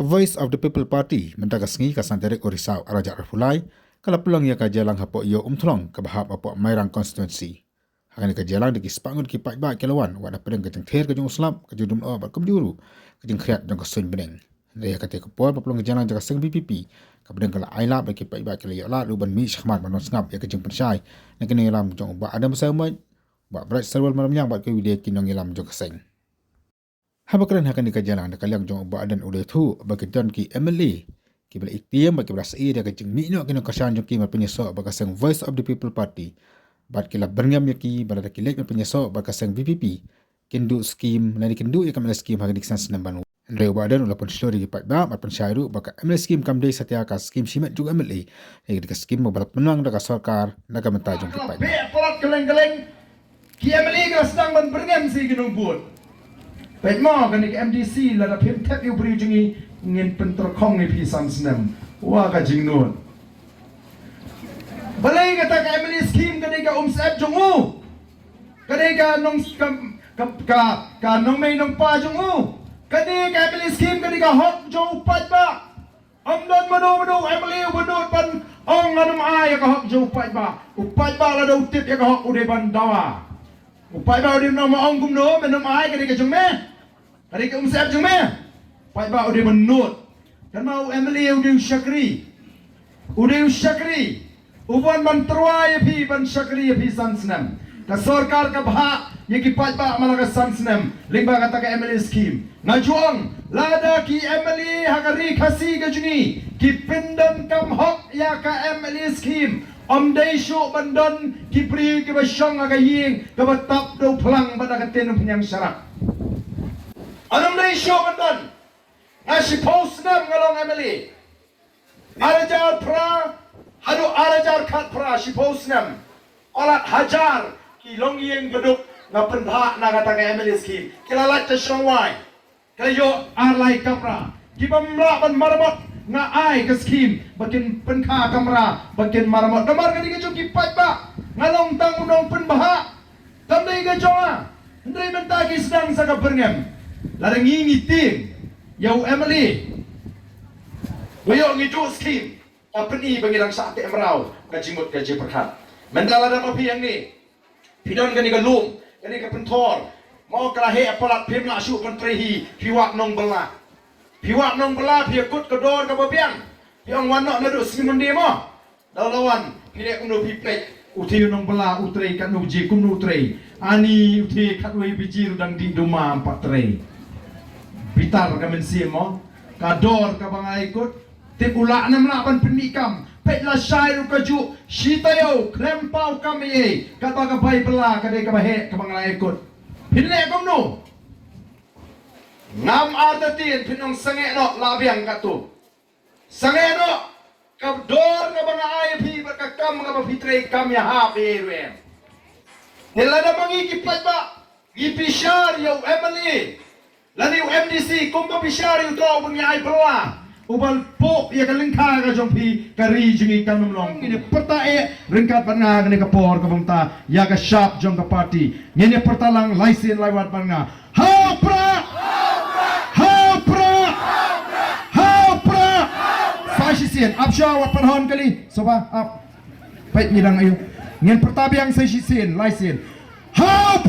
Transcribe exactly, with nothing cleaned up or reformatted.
Voice of the People Party mynta ka sngi ka san tarik u Risaw arhajar arphew lai ka la pynlong ïa ka jingïalang hapoh Ïew Umthlong kaba hap hapoh Mairang Constituency. Ha kane ka jingïalang da ki spah ngut ki paidbah ki la wan, wat hapdeng ka jingther ka jong u slap, ka jingdum noh bad kumjuh ruh ka jingkhriat jong ka suiñ bneng. Hynrei ha katei ka por ba pynlong ka jingïalang jong ka seng V P P, ka bneng ka la ailad bad ki paidbah ki la ïoh lad ruh ban mih shakhmat ban wan sngap ïa ka jingpynshai na ki nongïalam jong u Bah Ardent Basaiawmoit, Bah Brightstarwell Mawlamyang bad kiwei de ki nongïalam jong ka seng. Haba kren ha kane ka jingïalang da ka liang jong u Bah Ardent u la ïathuh ba ki don ki M L A kiba la itim bad kiba la sngewsih ïa ka jingmih noh ki nongkyrshan jong ki ban pynïasoh bad ka seng Voice of the People Party. Bad ki la byrngem ïa ki ba lada ki leit ban pynïasoh bad ka seng V P P, kin duh skim lane kin duh ïa ka M L A skim ha kine ki san snem ban wan. Hynrei u Bah Ardent u la pynshlur ïa ki paidbah bad pynshai ruh ba ka M L A skim kam dei satia ka skim shimet jong u M L A, ïa ka dei ka skim ba la pynlong da ka sorkar na ka bynta jong ki paidbah. Beh palat kylleng kylleng. Ki M L A ki la sdang ban byrngem sa ïa ki nongbud. Peit mo kane ka M D C, lada phim thep ïa u briew jong ngi, ngin pyntyrkhong ïa phi san snem. Wa ka jingnud. Balei kata ka M L A skim ka dei ka umsyep jong u? Ka dei ka nong ka, ka, ka, ka nongmei nongpa jong u? Ka dei ka M L A skim ka dei ka hok jong u paidbah. Ym don mano mano u M L A uba nud ban ong ngan ym ai ïa ka hok jong u paidbah. U paidbah lada u tip ïa ka hok u dei ban dawa. U paidbah u dei ban ong, ma ong kumno, men ym ai, ka dei ka jong me. Ka dei ka umsyep jong me. Paidbah u dei ban nud. Kynmaw u M L A u dei u shakri. U dei u shakri. U wan ban tyrwa ïa phi, ban shakri ïa phi san snem. Ka sorkar ka bhah ïa ki paidbah man la ka san snem lyngba kata ka M L A skim. Nga ju ong, lada ki M L A ha ka ri Khasi ka jong ngi ki pyndonkam hok ïa ka M L A skim, ym dei shuh ban don ki briew kiba shong ha ka ïing kaba tap da u phlang bad da ka ktien umphniang sharak. Ym dei shuh ban don. Nga shiphew snem nga long M L A. Arhajar phra haduh arhajar khatphra, shiphew snem. Palat hajar ki longïing baduk nga pynbha na kata ka M L A skim. Ki la lait sha Shillong wai. Ka la ïoh ar lai kamra. Ki bym lah ban maramot nga ai ka skim ba kin pynkha kamra ba kin maramot. Namar ka dei ka jong ki paidbah. Nga long tang u nongpynbha. Kam dei ka jong nga. Hynrei mynta ki sdang sa ka byrngem. Lada ngi ngi tieng ïa u M L A ba ïoh ngi duh skim, ka pyni ba ngi dang shah teh mraw ka jingmut ka jingpyrkhat. Mynta lada ma phi hangne phi don kane ka lum, kane ka pynthor, mo, ka la heh palat, phim lah shuh ban trei hi, phi wad nongbylla. Phi wad nongbylla, phi ïakut ka dor kaba biang. Phi ong wan noh naduh sngi Monday mo. Dau la wan, phi leh kumno phi peit. U thie u nongbylla u trei katno baje, kumno u trei. Ani u thie khatwei baje ruh dang dih duma ym pat trei. Bitar ka mynsiem mo. Ka dor kaba nga ïakut. Tip u lah ne ym lah ban pynmih kam. Peit lashai ruh kajuh. Shi taïew khlem paw kam ei ei. Katba ka bai bylla ka dei kaba heh kaba nga la ïakut. Phin leh kumno? Ngam artatien, phin ong sangeh noh, la biang katto. Sangeh noh, ka dor kaba nga ai ïa phi bad ka kam kaba phi trei kam ïahap ei ei ruh em. Te lada ma ngi ki paidbah ngi bishar ïa u M L A lane u M D C kumba bishar ïa uto uba ngi ai bylla, uba puh ïa ka lyngkha ka jong phi, ka ri jong ngi kan ym long. Ngin ïa pyrta eh ryngkat bad nga kane ka por kaba mynta ïa ka shap jong ka party. Ngin ïa pyrta lang lai sien lai wat bad nga. Ha u Prah! Ha u Prah! Ha u Prah! Sa shisien, ap shuwa wat pan hon kali. Soba, ap. Peit ngi dang aïu. Ngin pyrta biang sa shisien, lai sien. Ha u